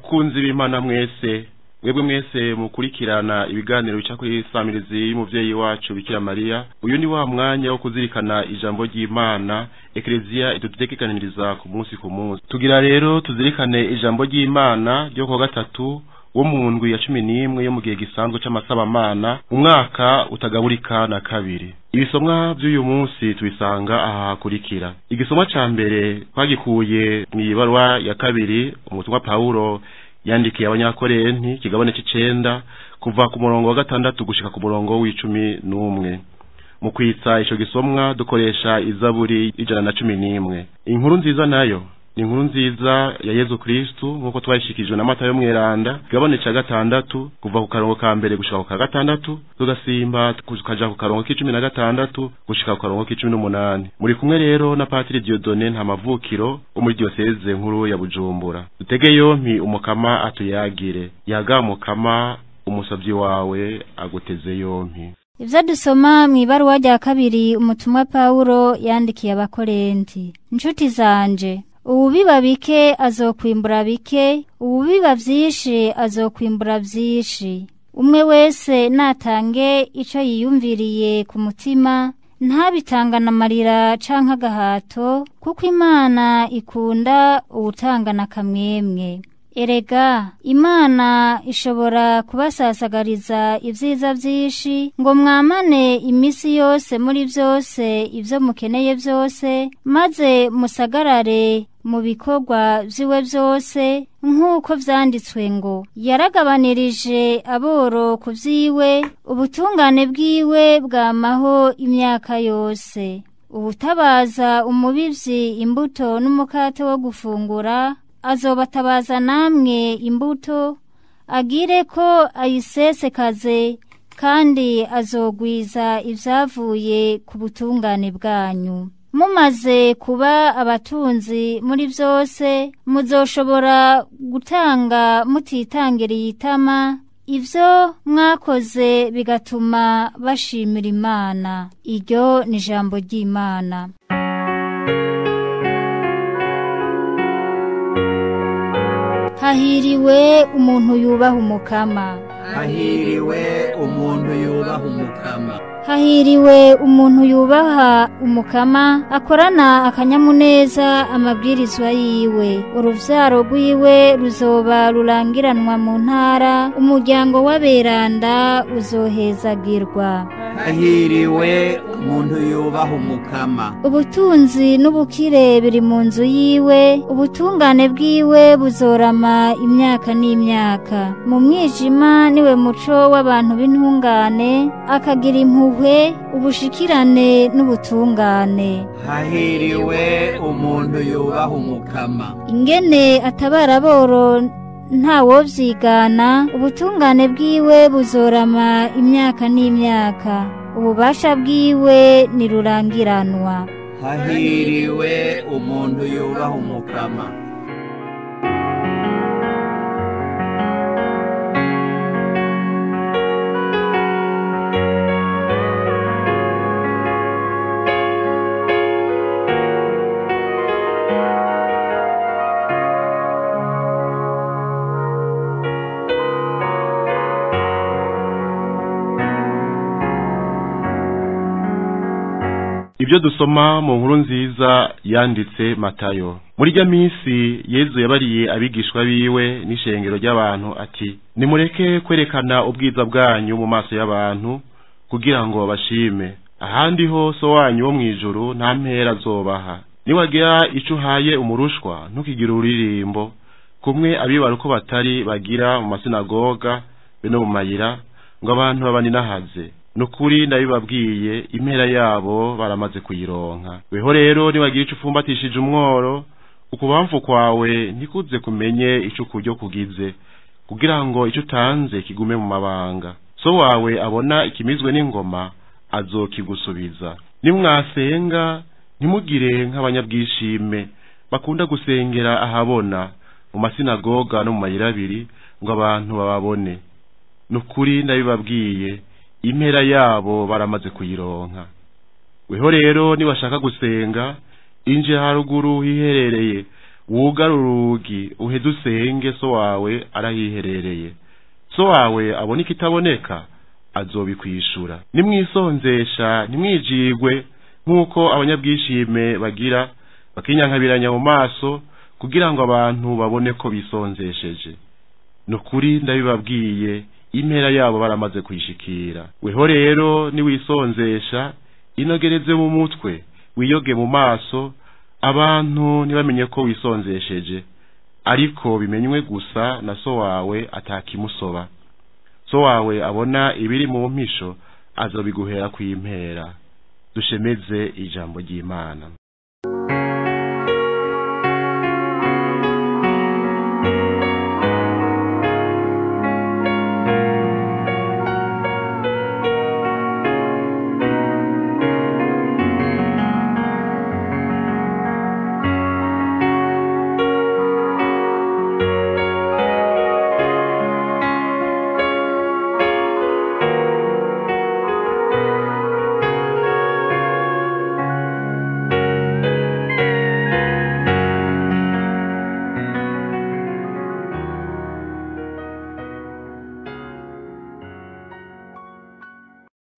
Bakunzi b'Imana mwese, mwebwe mwese mukurikirana ibiganiro bica kuri samirizi y'umuvyeyi wacu Bikira Mariya, uyu ni wa mwanya wo kuzirikana ijambo ry'Imana Eklezia idutegekaniriza ku munsi ku munsi. Tugira rero tuzirikane ijambo ry'Imana ryo kuwa gatatu wo mu ndwi ya 11 yo mu gihe gisanzwe c'amasabamana, umwaka utagaburika na kabiri. Ibisomwa by'uyu munsi tubisanga aha hakurikira. Igisomwa ca mbere twagikuye mw'ibarwa ya kabiri umutumwa Paulo yandikiye abanyakorenti, kigabane c'icenda, kuva ku murongo wa 6 gushika ku murongo w'11. Mu kwitsa ico gisomwa dukoresha Izaburi 111. Inkuru nziza nayo ni inkuru nziza ya Yezu Kristu nkuko twayishikijwe na Matayo mweranda, kigabane ca 6 kuva ku karongo ka mbere gushika ku ka 6, tugasimba tukaja ku karongo k'16 gushika ku karongo k'18. Muri kumwe rero na Patiri Dieudonné Ntamavukiro wo muri diocese nkuru ya Bujumbura. Dutege yompi umukama atuyagire. Yaga mukama, umusavyi wawe aguteze yompi. Ivyo dusoma mw'ibaruwa rya kabiri umutumwa Paulo yandikiye abakorenti. Nshuti zanje, uwubiba bike azokwimbura bike, uwubiba vyinshi azokwimbura vyinshi. Umwe wese natange ico yiyumviriye ku mutima, ntabitangana amarira canke agahato, kuko Imana ikunda uwutangana kamwemwe. Erega Imana ishobora kubasasagariza ivyiza vyinshi, ngo mwamane imisi yose muri vyose ivyo mukeneye vyose, maze musagarare mu bikorwa vyiwe vyose, nk'uko vyanditswe ngo yaragabanirije aboro ku vyiwe, ubutungane bwiwe bwamaho imyaka yose. Uwutabaza umubivyi imbuto n'umukate wo gufungura, azobatabaza namwe imbuto, agire ko ayisesekaze, kandi azogwiza ivyavuye ku butungane bwanyu. Mumaze kuba abatunzi muri vyose, muzoshobora gutanga mutitangiriye itama, ivyo mwakoze bigatuma bashimira Imana. Iryo ni ijambo ry'Imana. Hahiriwe umuntu yubaha umukama. Hahiriwe umuntu yubaha umukama. Hahiriwe umuntu yubaha umukama, akorana akanyamuneza amabwirizwa yiwe. Uruvyaro rwiwe ruzoba rurangiranwa mu ntara, umuryango w'aberanda uzohezagirwa. Hahiriwe umuntu yubaha umukama. Ubutunzi n'ubukire biri mu nzu yiwe, ubutungane bwiwe buzorama imyaka n'imyaka. Mu mwijima niwe muco w'abantu b'intungane, akagira impuhwe, ubushikirane n'ubutungane. Hahiriwe umuntu yubaha umukama. Ingene atabara aboro ntawovyigana, ubutungane bwiwe buzorama imyaka n'imyaka. Ububasha bwiwe ni rurangiranwa. Hahiriwe umuntu yubaha umukama. Ibyo dusoma mu nkuru nziza yanditse Matayo. Muri rya minsi Yezu yabariye abigishwa biwe n'ishengero ry'abantu ati: nimureke kwerekana ubwiza bwanyu mu maso y'abantu kugira ngo babashime. Ahandi ho so wanyu wo mw'ijuru nta mpera azobaha. Niwagira ico uhaye umurushwa, ntukigire uririmbo kumwe abibara uko batari bagira mu masinagoga be no mu mayira, ngo abantu babaninahaze. Nukuri ndabibabwiye, impera yabo baramaze kuyironka. Weho rero niwagira ico ufumbatishije umworo, ukubamfu kwawe ntikuze kumenye ico kuryo kugize, kugira ngo ico utanze kigume mu mabanga. So wawe abona ikimizwe n'ingoma azokigusubiza. Nimwasenga ntimugire nk'abanyabwishime bakunda gusengera ahabona mu masinagoga no mu mayira abiri, ngo abantu bababone. Nukuri ndabibabwiye, impera yabo baramaze kuyironka. Weho rero niwashaka gusenga, injira haruguru hiherereye, Wugare urugi, uheze usenge so wawe arahiherereye. So wawe abona ikitaboneka, azobikwishura. Nimwisonzesha, ntimwijigwe nk'uko abanyabwishime bagira, bakinyankabiranya mu maso kugira ngo abantu babone ko bisonzesheje. Nukuri ndabibabwiye, impera yabo baramaze kuyishikira. Weho rero niwisonzesha, inogereze mu mutwe, wiyoge mu maso, abantu ntibamenye ko wisonzesheje, ariko bimenywe gusa na so wawe atakimusoba. So wawe abona ibiri mu mpisho, azobiguhera kw'impera. Dushemeze ijambo ry'Imana.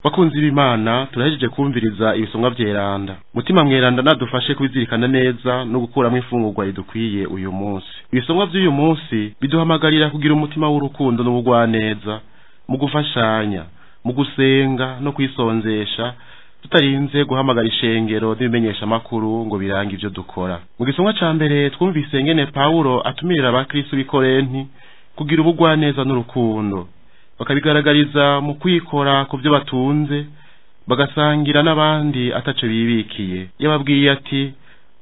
Bakunzi b'Imana, turahejeje kumviriza ibisomwa vyeranda. Mutima mweranda nadufashe kubizirikana neza no gukuramo imfungurwa idukwiye uyu munsi. Ibisomwa vy'uyu munsi biduhamagarira kugira umutima w'urukundo n'ubugwaneza, mu gufashanya, mu gusenga no kwisonzesha, tutarinze guhamagara ishengero n'ibimenyesha makuru ngo birange ivyo dukora. Mu gisomwa ca mbere twumvise ngene Paulo atumirira abakristo b'i Korenti kugira ubugwaneza n'urukundo, bakabigaragariza mu kwikora ku byo batunze, bagasangira n'abandi ataco bibikiye. Yababwiye ati: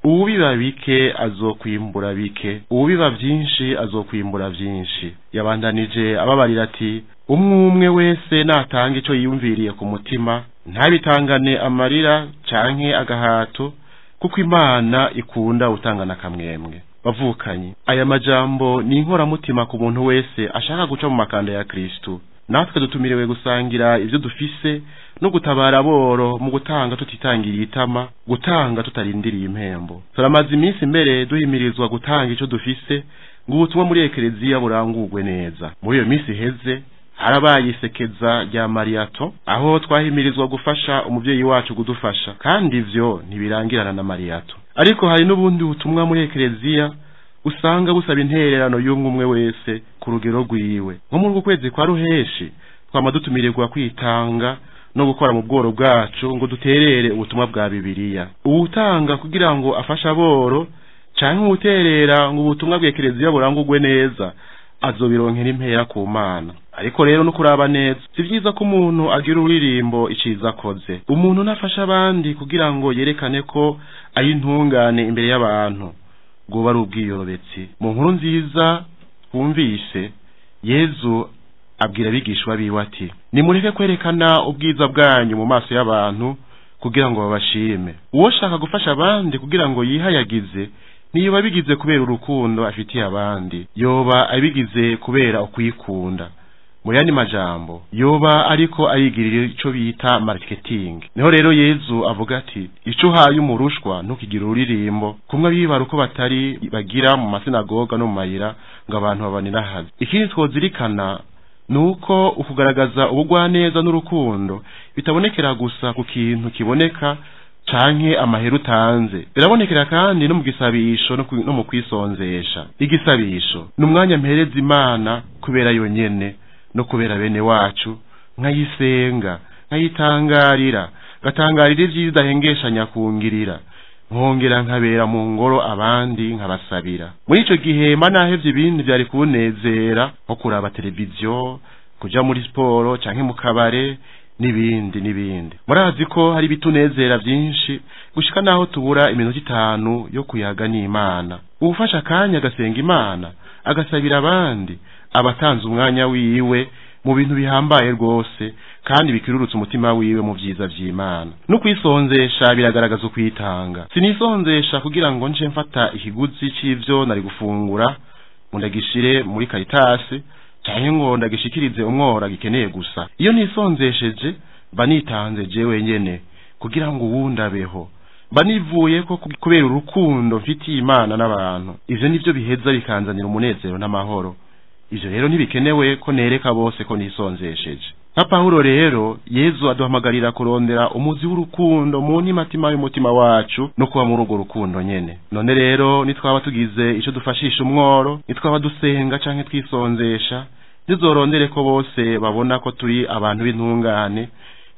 uwubiba bike azokwimbura bike, uwubiba vyinshi azokwimbura vyinshi. Yabandanije ababarira ati: umwe wese natanga ico yiyumviriye ku mutima, ntabitangane amarira canke agahato, kuko Imana ikunda utangana kamwemwe. Bavukanyi, aya majambo ni inkoramutima ku muntu wese ashaka guca mu makanda ya Kristo. Natwe dutumiriwe gusangira ivyo dufise no gutabara aboro mu gutanga tutitangiriye itama, gutanga tutarindiriye impembo. Turamaze iminsi mbere duhimirizwa gutanga ico dufise ngo ubutumwa muri Ekereziya burangurwe neza. Muri iyo minsi iheze harabaye isekeza rya Mariato, aho twahimirizwa gufasha umuvyeyi wacu kudufasha, kandi ivyo ntibirangirana na Mariato. Ariko hari n'ubundi butumwa muri Ekereziya usanga busaba intererano y'umwe wese ku rugero rwiwe. Nko muri uku kwezi kwa Ruheshi twama dutumirirwa kwitanga no gukora mu bworo bwacu ngo duterere ubutumwa bwa Bibiliya. Uwutanga kugira ngo afashe aboro canke uwuterera ngo ubutumwa bw'Ekereziya burangurwe neza, azobironkera impera ku Mana. Ariko rero no kuraba neza, si vyiza ko umuntu agira uririmbo iciza akoze. Umuntu nafasha abandi kugira ngo yerekane ko ari intungane imbere y'abantu, bwoba ari ubwiyorobetsi. Mu nkuru nziza twumvise, Yezu abwira abigishwa biwe ati: nimureke kwerekana ubwiza bwanyu mu maso y'abantu kugira ngo babashime. Uwoshaka gufasha abandi kugira ngo yihayagize, niyoba abigize kubera urukundo afitiye abandi, yoba abigize kubera ukwikunda. Mu yandi majambo, yoba ariko arigirira ico bita marketing. Niho rero Yezu avuga ati: ico uhaye umurushwa ntukigire ururirimbo, kumwe bibara uko batari bagira mu masinagoga no mu mayira ngo abantu babanirahaze. Ikindi twozirikana nuko ukugaragaza ubugwaneza n'urukundo bitabonekera gusa ku kintu kiboneka canke amahera utanze, birabonekera kandi no mu gisabisho no mu kwisonzesha. Igisabisho ni umwanya mpereza Imana kubera yonyene no kubera bene wacu, nkayisenga, nkayitangarira, ngatangarira ivyiza ahengeshanya kungirira, nkongera nkabera mu ngoro abandi nkabasabira. Muri ico gihe mba nahevye ibindi vyari kunezera, nko kuraba televiziyo, kuja muri siporo canke mu kabare n'ibindi n'ibindi. Murazi ko hari ibitunezera vyinshi gushika naho tubura iminota 5 yo kuyaga n'Imana. Uwufasha akanya agasenga Imana, agasabira abandi, abatanze umwanya wiwe mu bintu bihambaye rwose kandi bikirurutse umutima wiwe mu vyiza vy'Imana. No kwisonzesha biragaragaza ukwitanga. Sinisonzesha kugira ngo nje mfata ikiguzi c'ivyo nari gufungura ngo ndagishire muri Caritas canke ngo ndagishikirize umwora gikeneye gusa. Iyo nisonzesheje mba nitanze jewe nyene kugira ngo uwundi abeho. Mba nivuye ko kubera urukundo mfitiye Imana n'abantu. Ivyo nivyo biheza bikanzanira umunezero n'amahoro. Ivyo rero ntibikenewe ko nereka bose ko nisonzesheje. Nka Pawulo rero, Yezu aduhamagarira kurondera umuzi w'urukundo mu ntimatima y'umutima wacu no kuba muri urwo rukundo nyene. None rero nitwaba tugize ico dufashisha umworo, nitwaba dusenga canke twisonzesha, ntizorondere ko bose babona ko turi abantu b'intungane,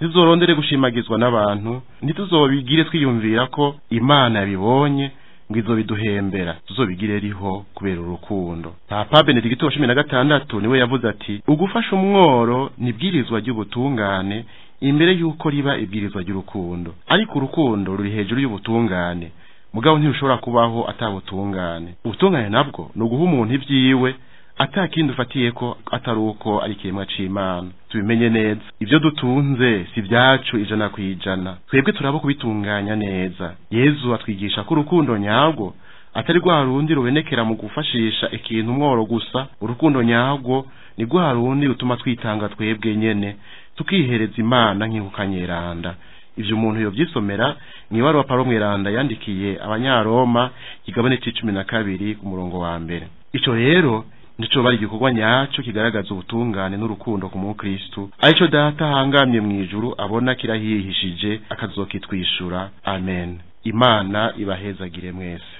ntizorondere gushimagizwa n'abantu, ntituzobigire twiyumvira ko Imana yabibonye ngo izobiduhembera, tuzobigire riho kubera urukundo. Papa Benedikito wa 16 niwe yavuze ati: ugufasha umworo ni ibwirizwa ry'ubutungane imbere y'uko riba ibwirizwa ry'urukundo. Ariko urukundo ruri hejuru y'ubutungane, mugabo ntirushobora kubaho atabutungane. Ubutungane nabwo ni uguha umuntu ivyiwe atakindi ufatiye ko atari uko ari ikiremwa c'Imana. Tubimenye neza, ivyo dutunze si vyacu 100%, twebwe turabo kubitunganya neza. Yezu atwigisha ko urukundo nyarwo atari rwa rundi rubonekera mu gufashisha ikintu umworo gusa. Urukundo nyarwo ni rwa rundi rutuma twitanga twebwe nyene, tukihereza Imana nk'inkukanyeranda. Ivyo umuntu yovyisomera mw'ibaruwa Pawulo mweranda yandikiye Abanyaroma, kigabane c'12 ku murongo wa 1. Ico rero nico bari igikorwa nyaco kigaragaza ubutungane n'urukundo ku mukristo, arico Data ahangamye mw'ijuru abona kirahihishije akazokitwishura. Amen. Imana ibahezagire mwese.